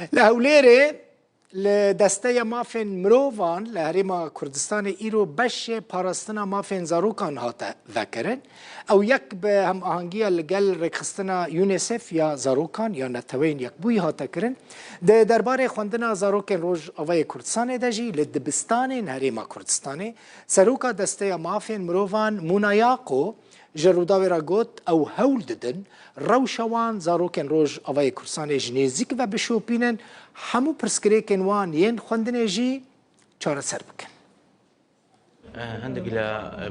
Li Hewlêrê li Desteya Mafên Mirovan li Herêma Kurdistanê îro beşê parastina mafên zarokan hate vekirin. Ew yek bi hemahengiya li gel rêkxistina UNICEF ya zarokan ya Neteweyên Yekbûyî hate kirin. Di derbarê xwendina zarokên Rojavayê Kurdistanê de jî li dibistanên Herêma Kurdistanê Seroka Desteya Mafên Mirovan Muna Yaqo Ji Rûdawê re got, ew hewl didin rewşa wan zarokên Rojavayê Kurdistanê ji nêzîk ve bişopînin, hemû pirsgirêkên wan yên xwendinê jî çareser bikin. Hindek li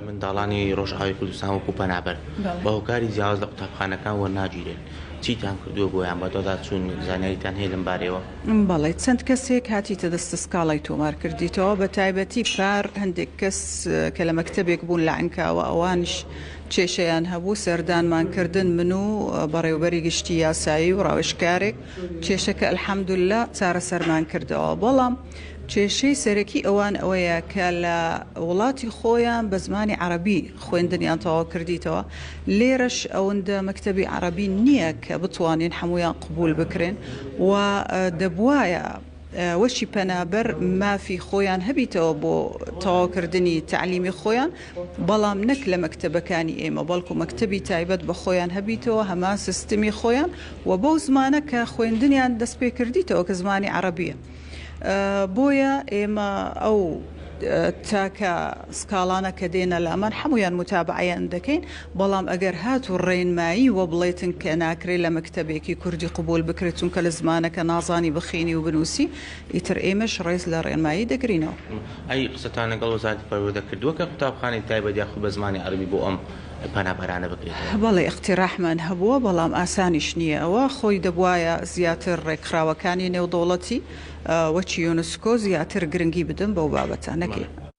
mindalanî Rojavayê Kurdistan wekû penaber bi hokarî ciyawaz li qutapxanekan wernagîrên. Çîtan kردووە بۆیان بەدواداچوون زانیاریتان هەیە لەم بارەیەوە؟ بەڵێ چەند کەسێک هاتیتە دەستە سکاڵای تۆمار کردیتەوە بە تایبەتی پار هەندێک کەس کە لە مەکتەبێک بوون لە عەنکاوە ئەوانیش کێشەیان هەبوو سەردانمان کردن من و بەڕێوبەری گشتی یاسایی و ڕاوێژکارێک کێشەکە الحمدللە چارەسەرمان کردەوە بەڵام کێشەی سەرەکی ئەوان ئەوەیە کە لە وڵاتی خۆیان بە زمانی عەڕەبی خوێندنیان تەواو کردیتەوە، لێرەش ئەوندە مەکتەبی عەڕەبی نییە کە بتوانین حەموویان قبوول بکرێن و دەبوایە وەکی پەنابەر مافی خۆیان هەبیتەوە بۆ تەواوکردنی تەعلیمی خۆیان، بەڵام نەک لە مەکتەبەکانی ئێمە بەڵکو مەکتەبی تایبەت بە خۆیان هەبیتەوە هەمان سیستمی خۆیان و بەو زمانە کە خوێندنیان دەست پێکردیتەوە کە زمانی عەڕەبییە. بۆیە ئێمە ئەو تاکە سکاڵانە کە دێنە لامان حەموویان موتابەعەیان دەکەین، بەڵام ئەگەر هاتوو ڕێنمایی وە بڵێتن کە ناکرێ لە مەکتەبێکی کوردی قبووڵ بکرێت چونکە لە زمانەکە نازانی بخینی و بنووسی، ئیتر ئێمەش ڕێز لە ڕێنمایی دەگرینەوە. ئەی قسەتان لەگەڵ وەزارەتی پەروەردە کردووە کە قوتابخانەی تایبەت یاخود بە زمانی عەرەبی بۆ ئەم پەنابەرانە بکرێتەوە؟ بەڵێ ئیقتیراحمان هەبووە، بەڵام ئاسانیش نییە ئەوە، خۆی دەبوایە زیاتر ڕێکخراوەکانی نێودەوڵەتی وەکی یونسکۆ زیاتر گرنگی بدەن بەو بابەتە نەک ئێمە.